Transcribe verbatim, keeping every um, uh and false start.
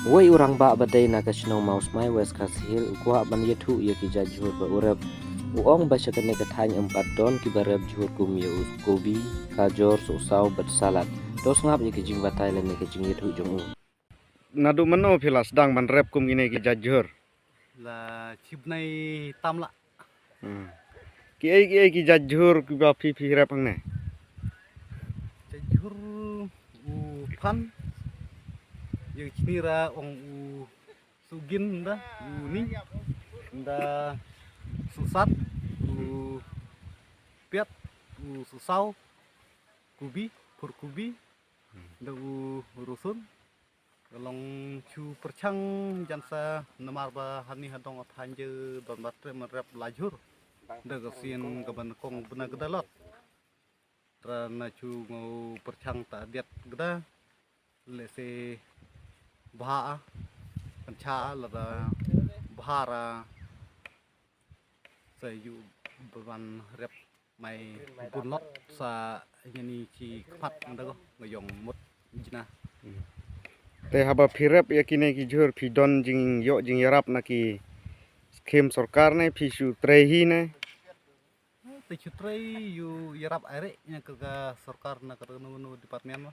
Uwei u rangbah ba dei na ka shnong Mawsmai, West Khasi Hills, u kwah ban ïathuh ïa ki jait jhur ba u rep. U ong ba sha kane ka thaiñ ym pat don kiba rep jhur kum ïa u kobi, gajor, sohsaw bad salad. To sngap ïa ki jingbatai lane ka jingïathuh jong u. Naduh mynno phi la sdang ban rep kum kine ki jait jhur? La shi bnai tam la. Hmm. Kiei kiei ki jait jhur kiba phi phi rep hangne? Jait jhur u phan, ïa kini ra ong u sugin da, u ni da, susat, u piat, u susaw, kubi, phur kubi, da u rusun. Ka long shu pyrshang jan sa namar ba hani hadong thaiñ jong don ba trep man rep la jhur. Da ka sien ka ban kong bna ka dalot. Tra na shu ngo pyrshang ta diat gda. Lehse bha a, kan cha a, lada bha ra sa ïoh ban rep mai bun lot sa ïa ni chi khmat nda ko nga ïong mut jna. Te haba phi rep ïa kine ki jhur phi don jingïoh jingïarap na ki skim sorkar ne phi shu trei hi ne? Te shu trei ïoh ïarap ai re ïa ka, ka sorkar na ka no no department ma.